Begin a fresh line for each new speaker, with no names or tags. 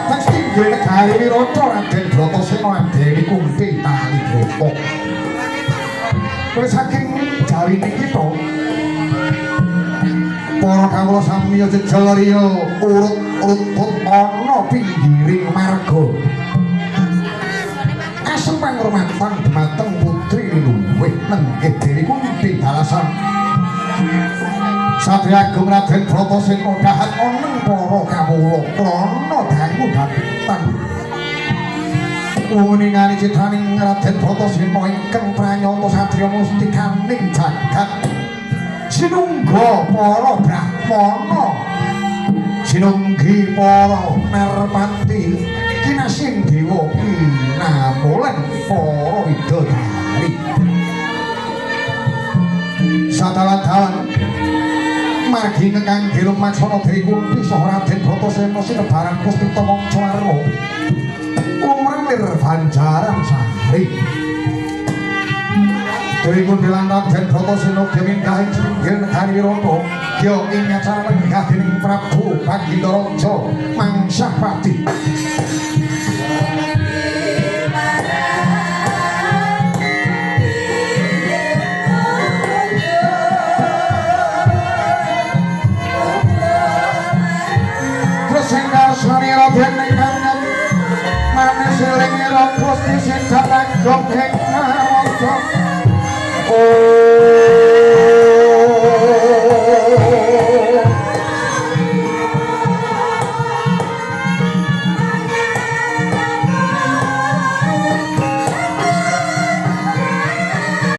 Padang setinggil negari Wirata Raden Bratasena Dewi Kunti tali brata. Kuwi saking jawine kita para kawula samiya jejel riya urut-urut ana pinggiring marga. Asem pangurmatan dumateng putri luwih nenggih Dewi Kunti balasan. Satria Agung Raden Bratasena dahat oneng para kawula krana dangu dhateng. Nguningali citraning Raden Bratasena ingkang pranyata satriya mustikaning jagat. Sinungga para brahmana, sinunggi para narpati, kinasih dewa kinamulan para widodari. Sadawan-dawan margi ingkang dirumaksana Dewi Kunti saha Raden Bratasena sinebaran Puspita Mangsawarna lumrah lir banjaran sari. Dewi Kunti lan Raden Bratasena minggah ing singgil negari Wirata gya ing acara lenggah dening Prabu Bagindaraja Mangsapati. Sari Raden ingkang manis eling Gusti sing datang ing raja. Oh.